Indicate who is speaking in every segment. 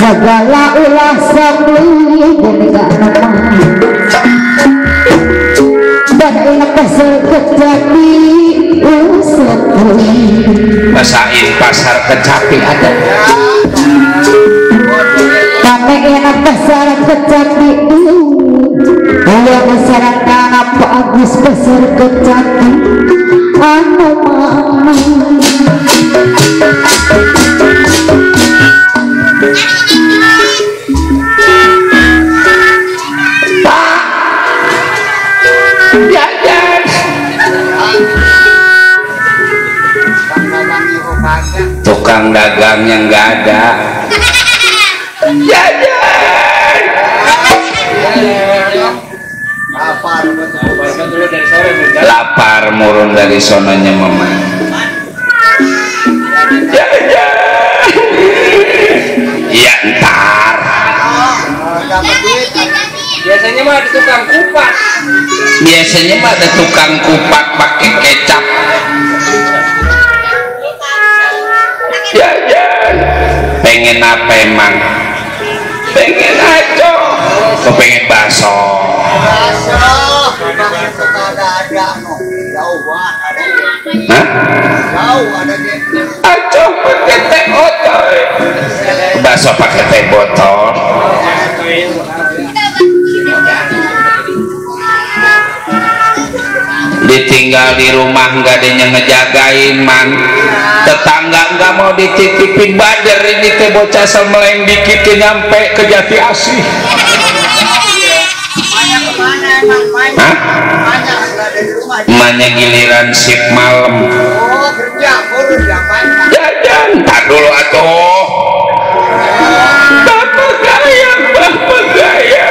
Speaker 1: segala ulah sabli delega dan enak pasar kecapi
Speaker 2: masain pasar kecapi ada
Speaker 1: kami enak pasar kecapi ya masyarakat apa Agus pasar kecapi anu mama
Speaker 2: jajan tukang dagangnya nggak ada jajan lapar murun dari sononya mama jajan ya ntar
Speaker 3: biasanya mah ada tukang kupat
Speaker 2: pakai kecap jajan pengen apa emang pengen aco pengen bakso aco pakai teh botol bakso pakai teh botol ditinggal di rumah nggak ada yang ngejagain man tetangga nggak mau dititipin bader ini teh bocah semeleng dikit nyampe ke Jati Asih emaknya giliran sip malam jajan tak dulu atuh bapak gaya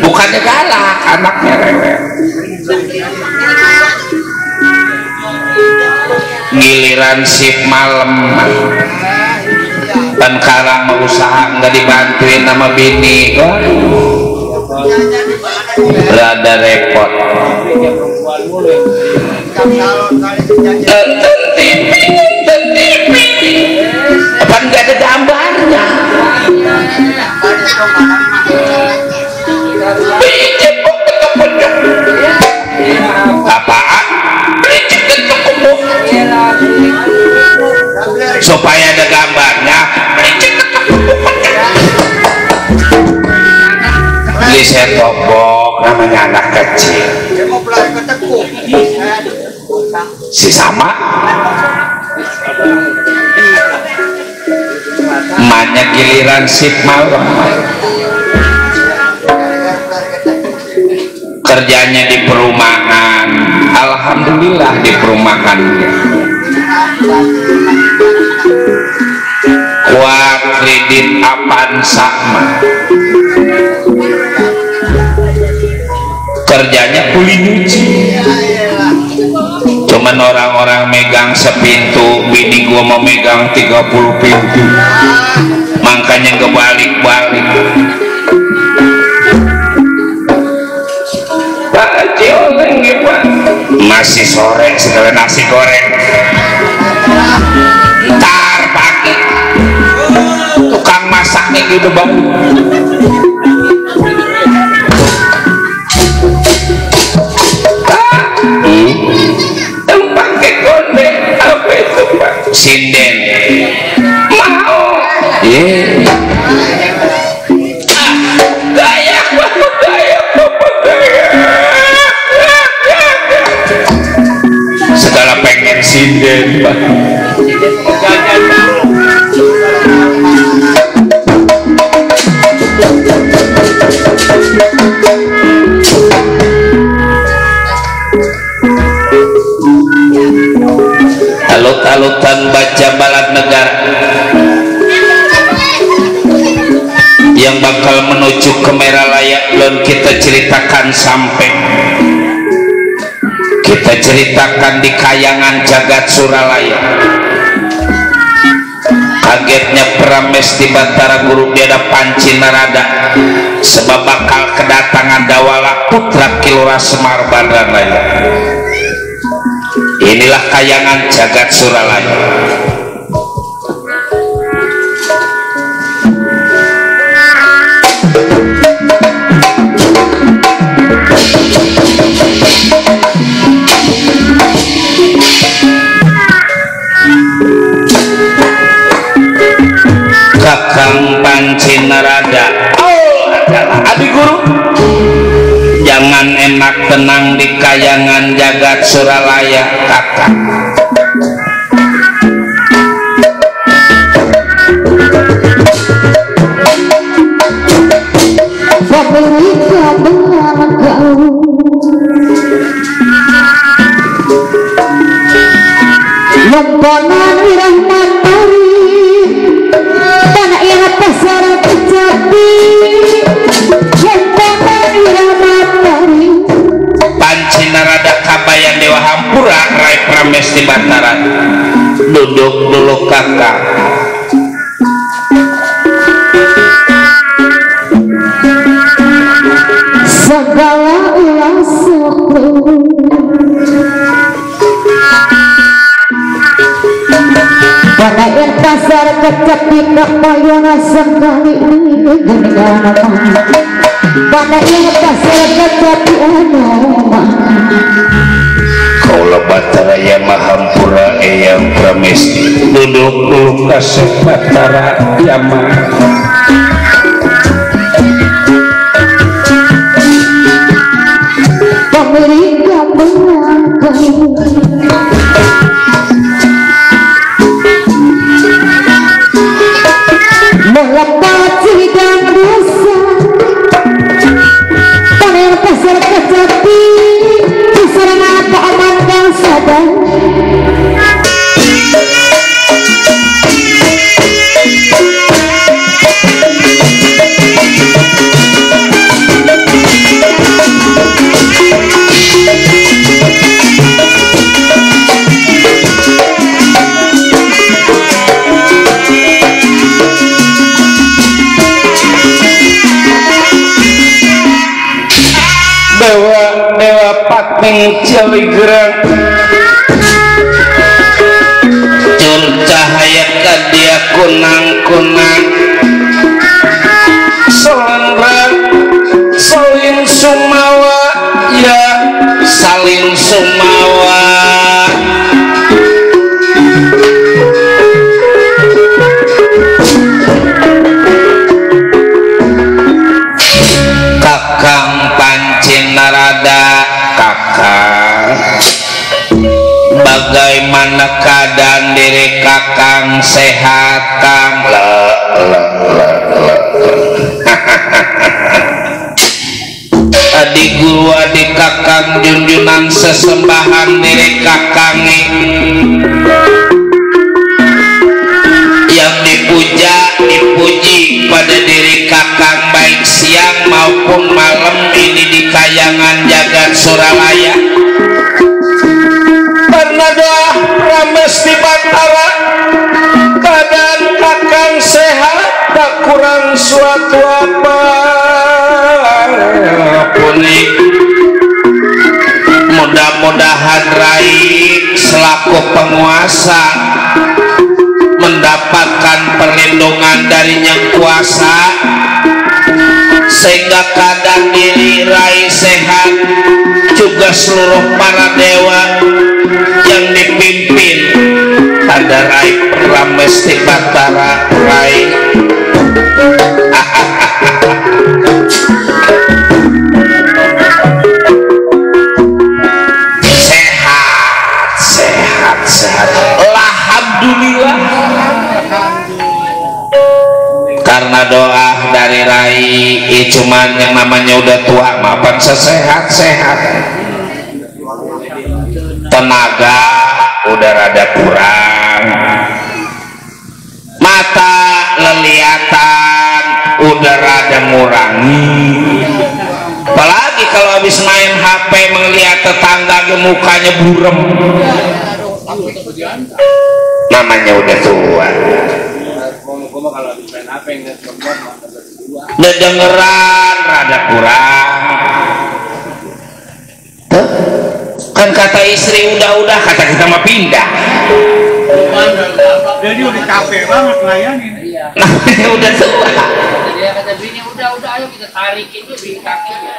Speaker 2: bukannya galak anaknya rewel giliran sip malam dan karang mau usaha nggak dibantuin sama bini rada repot apa nggak ada gambarnya apaan supaya ada gambarnya beli set-top box namanya anak kecil si sama emaknya giliran sip malam kerjanya di perumahan alhamdulillah di perumahan kuat kredit apaan sama kerjanya kuli nyuci cuman orang-orang megang sepintu bini gua mau megang 30 pintu makanya kebalik-balik Pak Haji oleng gimana masih sore segala nasi goreng ntar pagi tukang masaknya gitu bang yang pakai konde apa itu pak sinden mau gaya segala pengen sinden pak alut-alutan baca balad negara yang bakal menuju ke Meralaya belum kita ceritakan sampai kita ceritakan di kayangan jagat Suralaya. Kagetnya Prames di Batara Guru Biada Panci Narada sebab bakal kedatangan Dawala putra Kilora Semar Bandaraya. Inilah kayangan jagat Suralaya. Kakang Panci Narada, oh adalah adik guru. Jangan enak tenang di kayangan jagat Suralaya, kakang.
Speaker 1: Pemerintah beragau Memponan irahman tari tanah irah pasar kejati Memponan irahman tari
Speaker 2: Panci Narada kabayan Dewa Hampura Rai Prames di Bantaran. Duduk dulu kakak.
Speaker 1: segala ulah suku pada ir pasar kecapi kapayana sekali dunia pada ir pasar kecapi anoma
Speaker 2: Kaulah Batara yang Mahampura Eyang Prames. Duduk dulu kasih Batara Yama.
Speaker 1: Pemerintah beragau melepas dan dosa panen pasar kecapi diserang apa aman dan sadar
Speaker 2: Dewa Patning Ciligerang Cur cahaya kadia kunang-kunang Solandra Salin Sumawa ya Salin Sumawa Kakang Panci Narada, kakang. Bagaimana keadaan diri kakang? Sehat kang? Adik guru adik kakang junjunan sesembahan diri kakang yang dipuja dipuji pada diri kakang baik siang maupun malam ini di kayangan jagat Suralaya. Karena doa Prames di Batara keadaan kakang sehat tak kurang suatu apa puni. Mudah-mudahan Rai selaku penguasa mendapatkan perlindungan dari Yang Kuasa sehingga keadaan diri Rai sehat, juga seluruh para dewa yang dipimpin ada Rai Prames di Batara. Rai sehat alhamdulillah. Karena doa dari Rai cuman yang namanya udah tua mapan sesehat-sehat, tenaga udah rada kurang, mata leliatan udah rada ngurangi. Apalagi kalau habis main HP melihat tetangga mukanya burem, namanya udah tua. Dengeran rada kurang. Tuh, kan kata istri udah kata kita mah pindah.
Speaker 3: Jadi udah capek banget ngelayanin.
Speaker 2: Namanya udah tua.
Speaker 3: Dia kata bini udah ayo kita tarikin tuh di kakinya.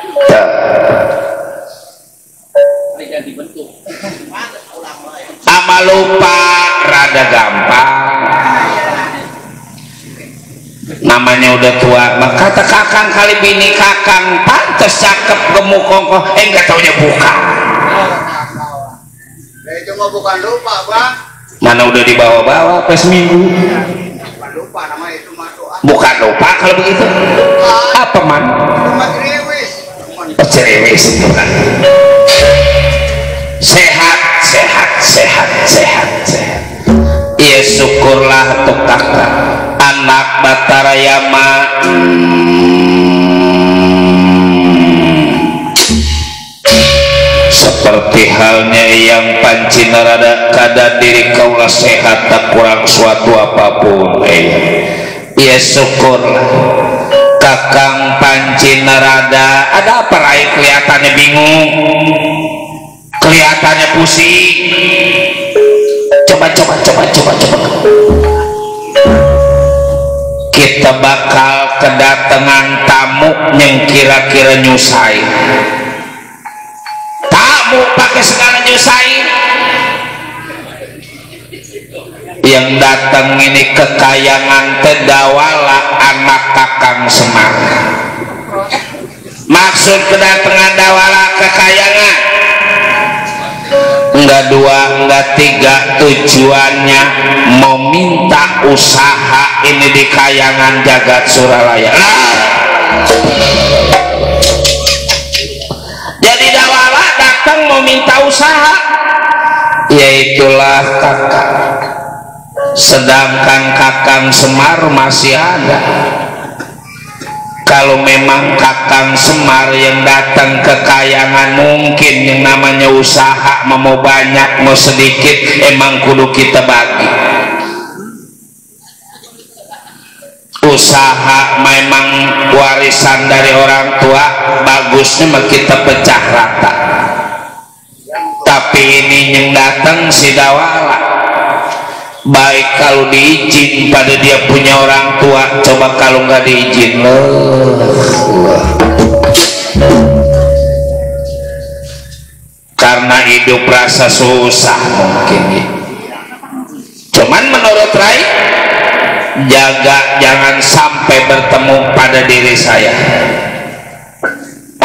Speaker 3: Jangan dibentuk.
Speaker 2: Ama lupa rada gampang. Namanya udah tua. Kata kakang kali bini kakang pantes cakep gemuk kongkoh. Enggak taunya bukan.
Speaker 4: Cuma bukan lupa, Bang.
Speaker 2: Mana udah dibawa-bawa pas minggu.
Speaker 4: Bukan lupa nama itu masuk.
Speaker 2: Bukan lupa kalau begitu. Apa man?
Speaker 4: Cuma cerewis.
Speaker 2: Oh, cerewis itu kan. Sehat. Iya syukurlah tuh kakak anak Batarayama. Seperti halnya yang Panci Narada kada diri kaulah sehat tak kurang suatu apapun. Iya syukurlah kakang Panci Narada. Ada apa Rai kelihatannya bingung, kelihatannya pusing. Coba kita bakal kedatangan tamu yang kira-kira nyusahin. Tamu pakai segala nyusahin. Yang datang ini kekayangan Tedawala anak kakang Semar. Maksud kedatangan Dawala kekayangan enggak dua, enggak tiga, tujuannya mau minta usaha ini di kayangan jagat Suralaya. Jadi Dawala datang mau minta usaha, yaitulah kakak. Sedangkan kakang Semar masih ada. Kalau memang kakang Semar yang datang ke kayangan, mungkin yang namanya usaha mau banyak mau sedikit emang kudu kita bagi. Usaha memang warisan dari orang tua, bagusnya mah kita pecah rata. Tapi ini yang datang si Dawala, baik kalau diizin pada dia punya orang tua, coba kalau nggak diizin karena hidup rasa susah mungkin ya. Cuman menurut Rai, jaga jangan sampai bertemu pada diri saya.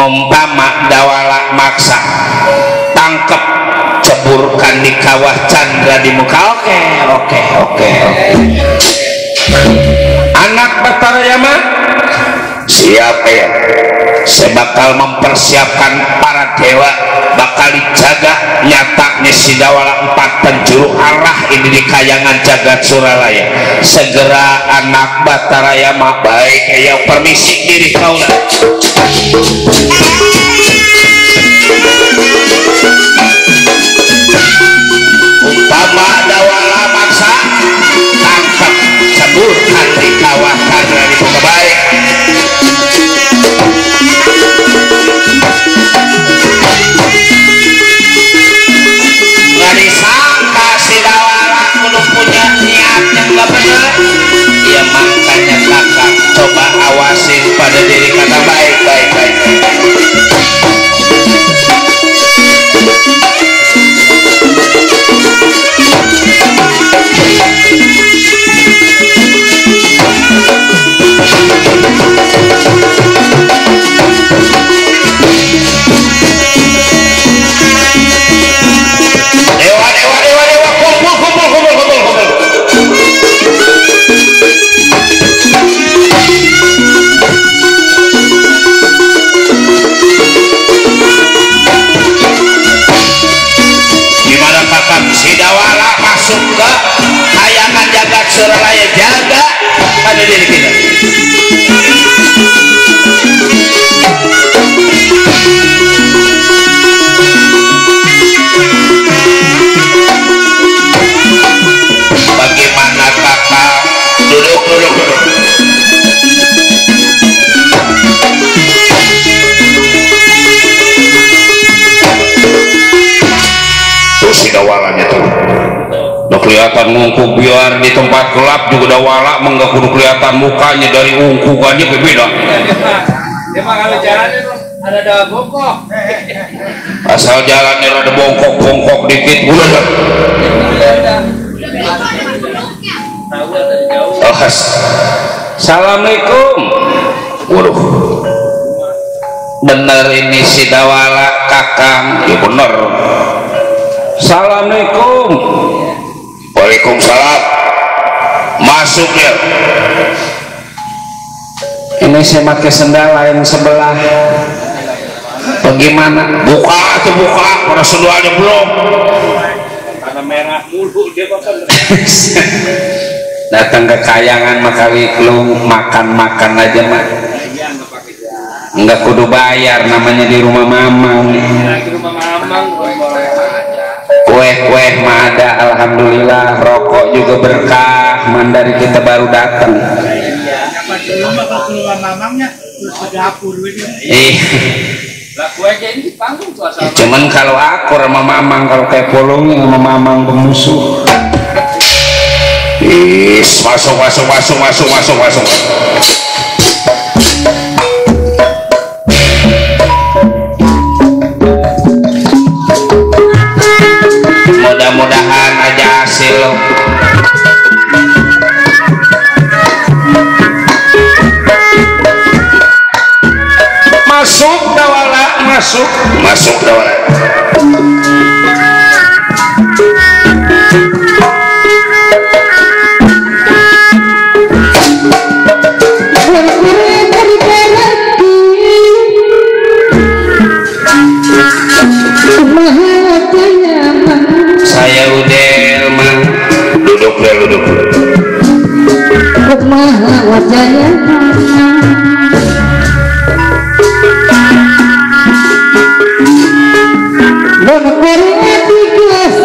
Speaker 2: Umpama Dawala maksa tangkep, ceburkan di kawah Chandra di muka. Oke. Anak Batarayama siapa ya? Saya bakal mempersiapkan para dewa, bakal dijaga nyatanya si Dawala 4 penjuru arah ini di kayangan jagat Suralaya. Segera anak Batarayama, baik ya, permisi diri kaulah. Umpama Dawala maksa tangkap, ceburkan di kawah Chandra di muka. Baik. Nggak disangka si Dawala kudu punya niat yang gak benar. Ya makanya kakak coba awasin pada diri kakak baik. ngungku biar di tempat gelap juga dawala menggak kudu kelihatan mukanya dari ungkukannya beda.
Speaker 3: Dia mah kalau jalan ada daun bongkok.
Speaker 2: Asal jalannya ada bongkok dikit udah.
Speaker 3: Tahu dari jauh.
Speaker 2: Assalamualaikum. Waduh, bener ini si dawala kakang. Ya bener. Assalamualaikum. Waalaikumsalam. Masuk ya. Ini saya pakai sendal lain sebelah. Bagaimana? Buka atau buka? Para sendalnya belum.
Speaker 3: Karena merah mulu dia bakal.
Speaker 2: Datang ke kayangan makali kelung makan aja mah. Enggak kudu bayar, namanya di rumah mamang.
Speaker 3: Di rumah mamang
Speaker 2: Kue mah ada, alhamdulillah. Rokok juga berkah, mandari kita baru datang.
Speaker 3: Kalau mamangnya terus ke dapur gitu. Lah kue aja ini di panggung suasana.
Speaker 2: Cuman kalau aku sama mamang, kalau kayak polongnya sama mamang bermusuh. Masuk. Mudah-mudahan aja hasil. Masuk dawala, masuk dawala. Saya Udel mah duduk.
Speaker 1: Kumaha wajahnya bon korea di kelas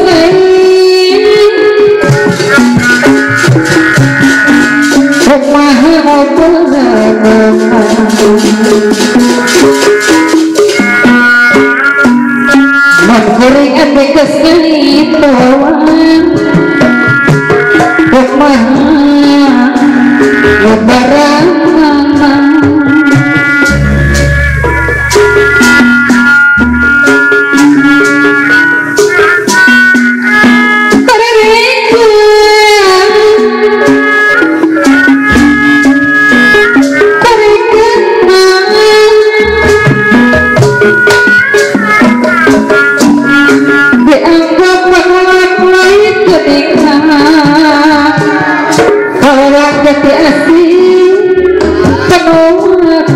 Speaker 1: kumaha wajahnya bon korea di kelas barang dianggap penolak lain ketika orang jati asing penolak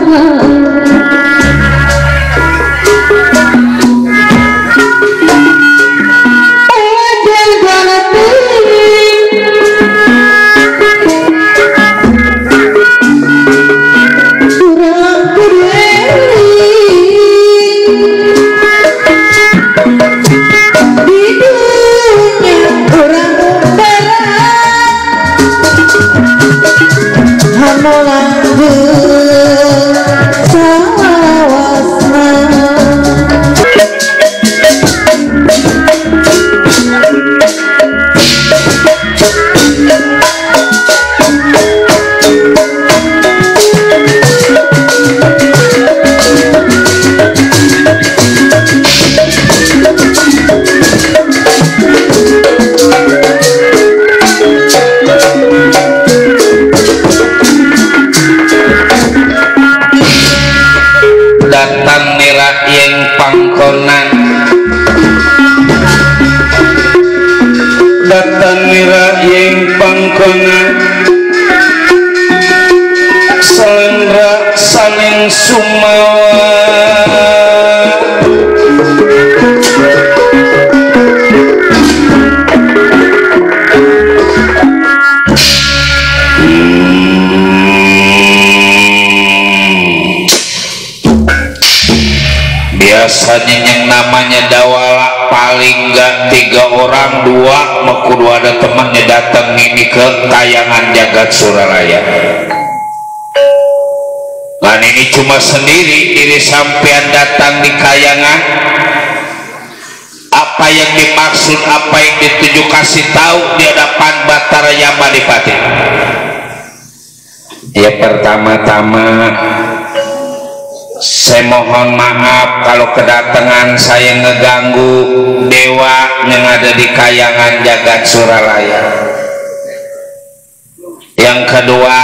Speaker 2: datang nira yang pangkonan, selendra saling sumawa. Biasanya yang namanya dawala paling enggak 3 orang 2 kudu ada temannya datang ini ke kayangan jagat Suralaya. Dan ini cuma sendiri diri sampean datang di kayangan apa yang dimaksud, apa yang dituju, kasih tahu di hadapan Batara Yama Adipati. Ya, pertama-tama saya mohon maaf kalau kedatangan saya ngeganggu dewa yang ada di kayangan jagat Suralaya. Yang kedua,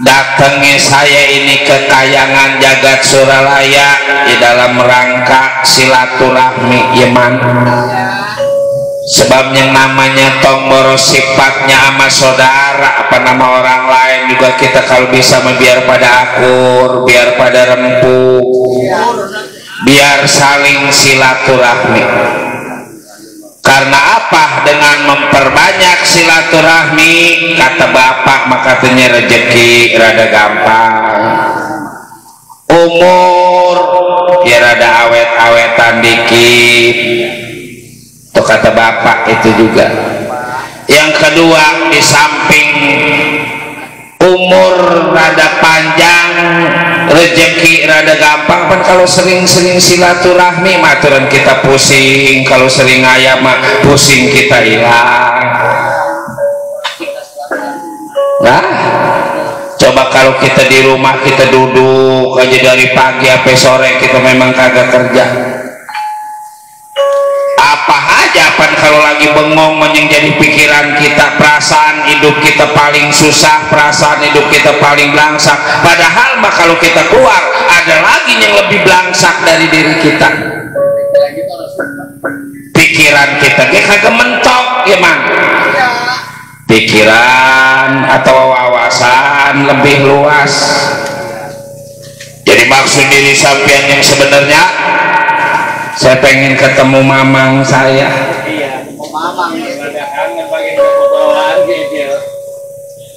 Speaker 2: datangnya saya ini ke kayangan jagat Suralaya di dalam rangka silaturahmi Yeman. Sebab yang namanya tomboro sifatnya sama saudara, apa nama orang lain juga kita kalau bisa biar pada akur, biar pada rempuk, biar saling silaturahmi. Karena apa? Dengan memperbanyak silaturahmi, kata bapak, maka katanya rezeki rada gampang, umur ya rada awet-awetan dikit. Itu kata bapak itu juga. Yang kedua, di samping umur rada panjang, rezeki rada gampang, kan kalau sering-sering silaturahmi maturan kita pusing, kalau sering ayam mah pusing kita hilang. Nah, coba kalau kita di rumah kita duduk aja dari pagi sampai sore, kita memang kagak kerja. Apa aja pan kalau lagi bengong yang jadi pikiran kita, perasaan hidup kita paling susah, perasaan hidup kita paling belangsak. Padahal mah kalau kita keluar ada lagi yang lebih belangsak dari diri kita. Pikiran kita kagak mentok ya man. Pikiran atau wawasan lebih luas. Jadi maksud diri sampean yang sebenarnya, saya pengen ketemu mamang saya.
Speaker 3: Iya, mamang ada kangen bagian kebawaan gitu.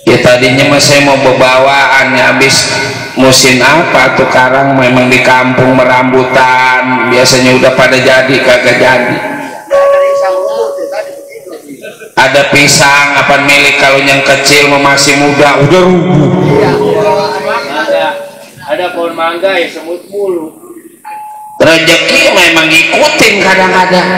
Speaker 2: Ya tadinya mah saya mau bebawaan ya, habis musim apa tuh karang memang di kampung merambutan, biasanya udah pada jadi kagak jadi. Ada pisang apa milik, kalau yang kecil masih muda udah rubuh.
Speaker 3: Ada pohon mangga ya semut mulu.
Speaker 2: Rezeki memang ngikutin kadang-kadang.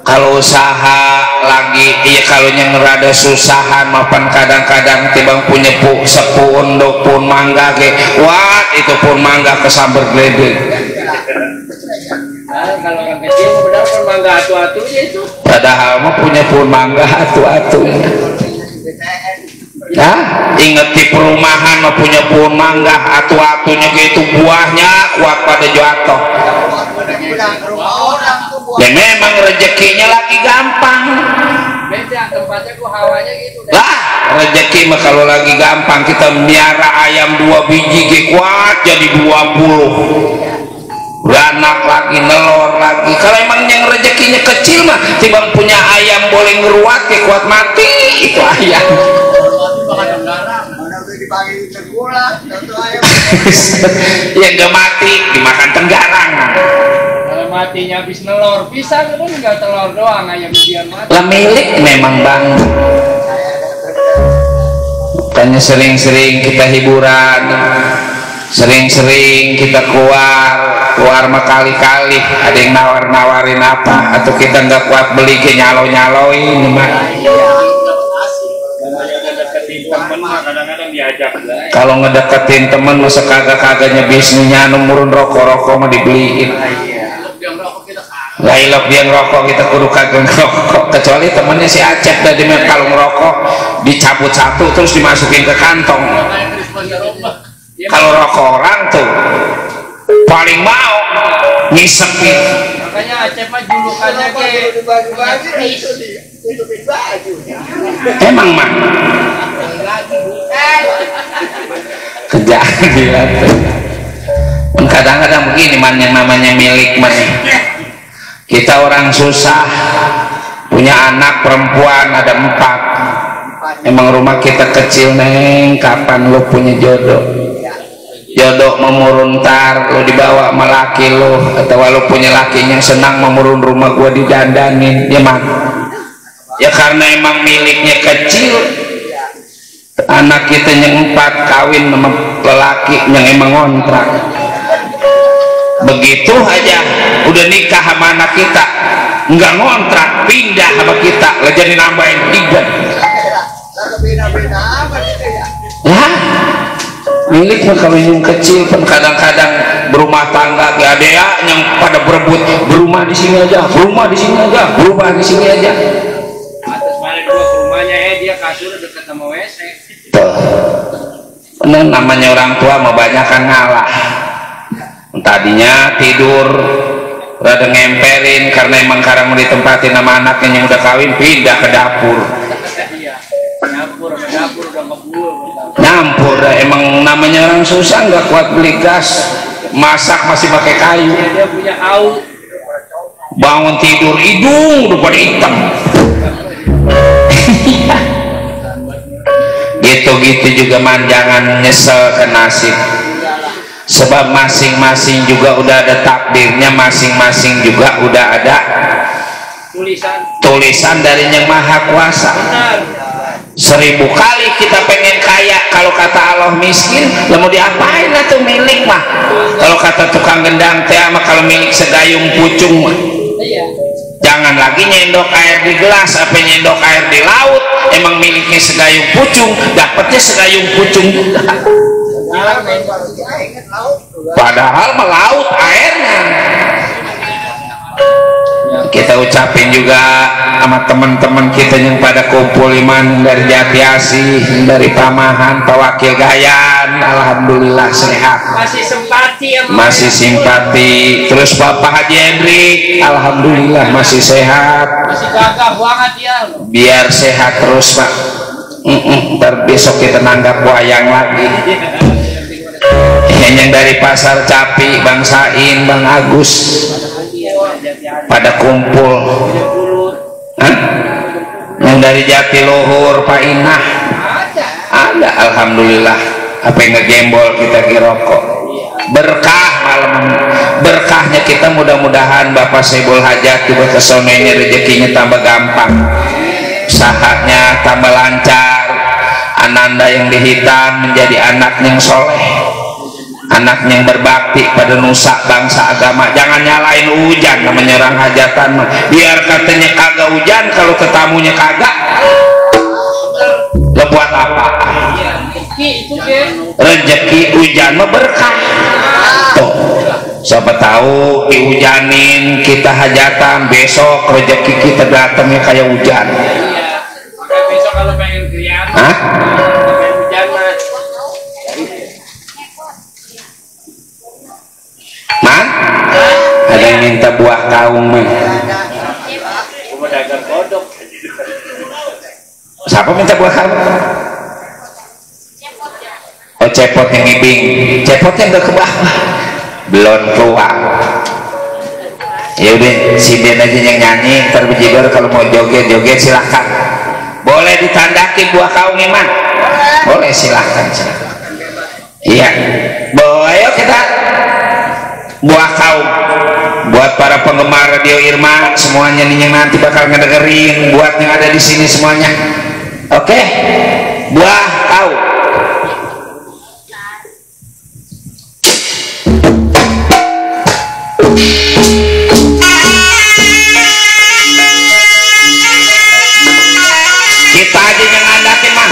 Speaker 2: Kalau usaha lagi, iya kalau yang rada susahan mapan kadang-kadang tibang punya sepun pun mangga ke, wah itu pun mangga kesambar geledek.
Speaker 3: Kalau yang kecil benar pun mangga atu-atunya itu.
Speaker 2: Padahal mah punya pun mangga atu-atunya. Nah, inget di perumahan mah punya pohon mangga atu-atunya gitu, buahnya kuat pada jatuh. Ya memang rezekinya lagi gampang.
Speaker 3: Beda tempatnya kok hawanya gitu.
Speaker 2: Lah, rezeki mah kalau lagi gampang, kita miara ayam 2 biji kuat jadi 20. Beranak lagi, nelor lagi. Kalau emang yang rezekinya kecil mah timbang punya ayam boleh ngeruat ya kuat mati itu ayam. Ya nggak mati dimakan tenggarang.
Speaker 3: Kalau matinya habis nelor, pisang kan nggak telur doang, ayam biar mati.
Speaker 2: Lah milik memang bang. Bukannya sering-sering kita hiburan, sering-sering kita keluar mah kali-kali ada yang nawar-nawarin apa, atau kita nggak kuat beli ke nyalo-nyaloin mah.
Speaker 3: Kadang-kadang diajak lah.
Speaker 2: Kalau ngedeketin temen masa kagak-kagaknya bisnisnya nomorun rokok-rokok mah dibeliin. Lah ilok dia ngerokok kita kudu kagak ngerokok, kecuali temennya si Acep tadi kalau ngerokok dicabut satu terus dimasukin ke kantong. Kalau rokok orang tuh paling mau ngisepin.
Speaker 3: Makanya Acep mah julukannya kayak
Speaker 2: emang mah kejadian tuh. Kadang-kadang begini man, yang namanya milik man, kita orang susah punya anak perempuan ada 4. Emang rumah kita kecil neng, kapan lu punya jodoh memuruntar lu dibawa sama laki lu, atau lu punya laki yang senang memurun rumah gua didandanin ya man. Ya karena emang miliknya kecil, anak kita yang 4 kawin sama lelaki yang emang ngontrak. begitu aja udah nikah sama anak kita nggak ngontrak pindah sama kita lah jadi nambahin 3
Speaker 4: Lah beda-beda amat itu ya.
Speaker 2: ya milik mah kalau yang kecil pun kadang-kadang berumah tangga gak ada ya yang pada berebut berumah di sini aja berumah di sini aja berumah di sini aja
Speaker 3: Atas balik gua ke rumahnya dia kasur dekat sama WC.
Speaker 2: Bener, namanya orang tua mah banyak kan ngalah tadinya tidur rada ngemperin karena emang karang mau ditempatin sama anaknya yang udah kawin pindah ke dapur
Speaker 3: Iya. Dapur udah ngebul.
Speaker 2: nyampur dah. Emang namanya orang susah nggak kuat beli gas masak masih pakai kayu
Speaker 3: Dia punya haus.
Speaker 2: bangun tidur hidung udah pada hitam gitu-gitu juga man jangan nyesel ke nasib sebab masing-masing juga udah ada takdirnya masing-masing juga udah ada tulisan dari Yang Maha Kuasa.
Speaker 3: Benar.
Speaker 2: 1000 kali kita pengen kaya, kalau kata Allah miskin, lah mau diapain tuh milik mah. Kalau kata tukang gendang teh mah kalau milik segayung pucung mah.
Speaker 3: Iya.
Speaker 2: Jangan lagi nyendok air di gelas, apa nyendok air di laut. Emang miliknya segayung pucung, dapatnya segayung pucung juga. Padahal melaut airnya. Kita ucapin juga sama teman-teman kita yang pada kumpul iman dari Jati Asih, dari Pamahan, Pak Wakil Gayan, alhamdulillah sehat.
Speaker 3: Masih simpati ya.
Speaker 2: Masih simpati. Terus Bapak Haji Hendrik, alhamdulillah masih sehat.
Speaker 3: Masih gagah banget ya.
Speaker 2: Biar sehat terus Pak. Ntar besok kita nanggap wayang lagi. Yang dari Pasar Capi, Bang Sain, Bang Agus pada kumpul. Hah? Yang dari Jatiluhur, Pak Inah ada, alhamdulillah. Apa yang ngegembol kita giroko berkah malam berkahnya kita mudah-mudahan Bapak Sebul Hajat juga kesonenya rezekinya tambah gampang, usahanya tambah lancar, Ananda yang dihitam menjadi anak yang soleh, anak yang berbakti pada nusa bangsa agama. Jangan nyalain hujan namanya orang hajatan mah. Biar katanya kagak hujan, kalau tetamunya kagak lo buat apa? Rezeki hujan mah berkah. Tuh, siapa tahu dihujanin kita hajatan, besok rezeki kita datangnya kayak hujan.
Speaker 3: Iya. Besok kalau pengen krian,
Speaker 2: Hah?
Speaker 3: pengen hujan mas.
Speaker 2: Man? Ada yang minta buah kaung man.
Speaker 3: Cuma dagang kodok.
Speaker 2: Siapa minta buah kaung? Oh cepot yang ngibing. Cepotnya nggak ke bawah, belum keluar. Ya udah si Ben aja yang nyanyi. Ntar bejibur kalau mau joget silahkan. Boleh ditandakin buah kaung iman? Boleh silahkan. Iya. Boleh ayo kita buah kaum buat para penggemar Radio Irma semuanya nih yang nanti bakal ngedengerin, buat yang ada di sini semuanya. Oke, buah kaum. Kita aja yang ngadakin mah.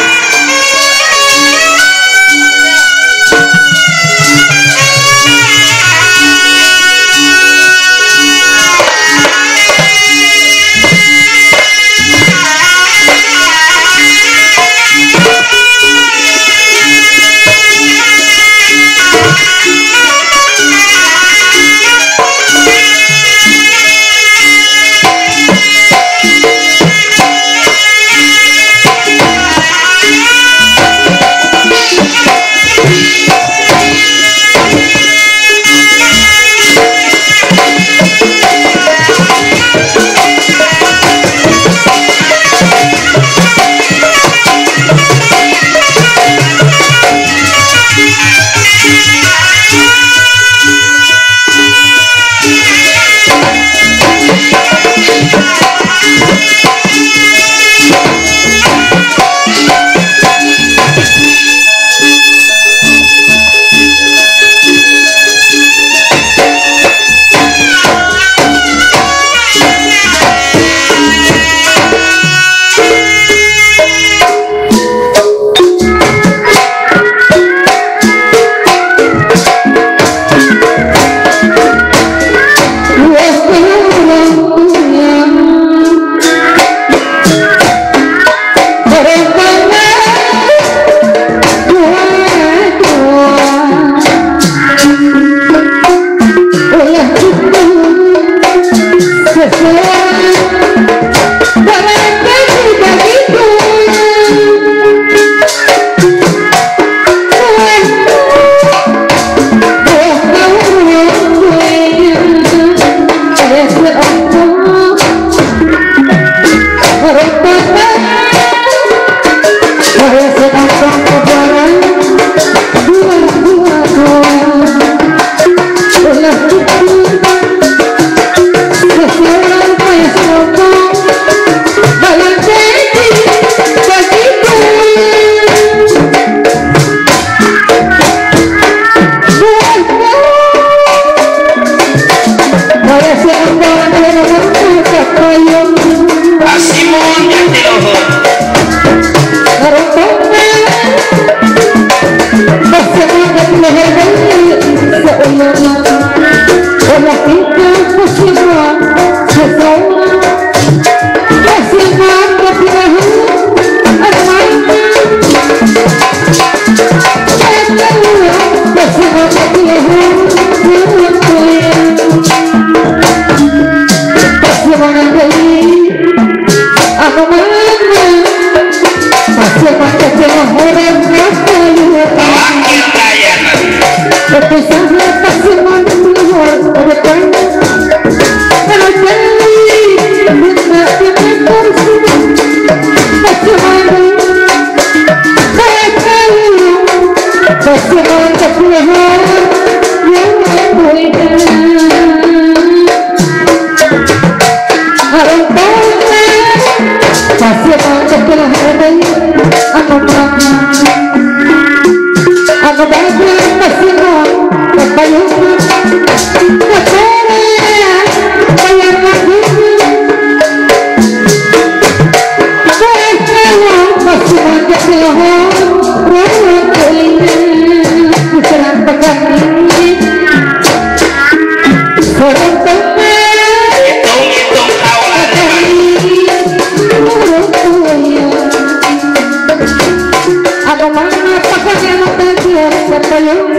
Speaker 1: Aku mana pakai yang